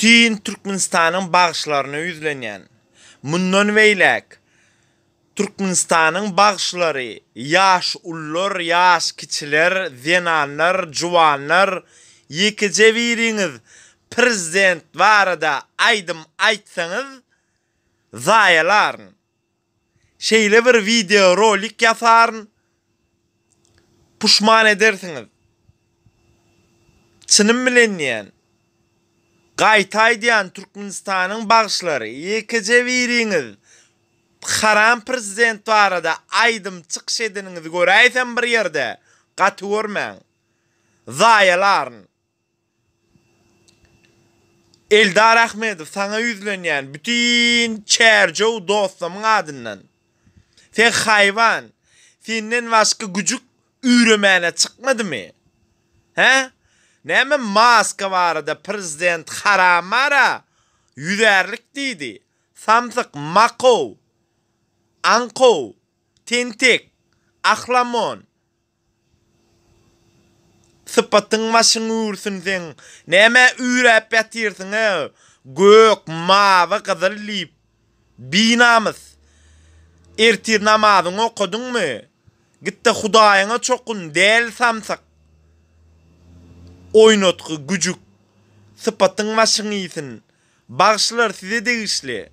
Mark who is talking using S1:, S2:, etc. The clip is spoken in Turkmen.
S1: Bütin Türkmenistanyň bagşylaryna ýüzlenýän. Mundan beýläk Türkmenistanyň bagşylary, ýaş ulular, ýaş kiçiler, zenanlar, juwanlar, ýekeje biriňiz prezident barada aýdym aýtsaňyz zaýalaryn. Şeýle bir wideo rolik ýasaryn, puşman edersiňiz. Çynym bilen diýýän. Gaýta aýdýan Türkmenistanyň bagşylary ýekeje biriňiz haram prezident barada aýdym çykyş edeniňizi göräýsem bir ýerde gaty görmäň. Zaýalaryn. Eldar Ahmedow saňa ýüzlenýän bütin Çärjew dostlamyň adyndan. Sen haýwan, senden başga güjük üýremäne çykmadymy? Hä? Näme maska barada prezident haram bara ýüzärlik diýdi. Samsyk makow. Aňkow. Tentek. Ahlamon. Sypatyň başyň üwrsin seň. Nämä üýräp ýatyrsyň-ew, gök, mawy, gyzyl diýip. Binamys. Ertir namazyňy okadyňmy? Git-de Hudaýyňa çokun, däli samsyk. Oýnatgy, güjük. Sypatyň başyň iýsin. Bagşylar size degişli.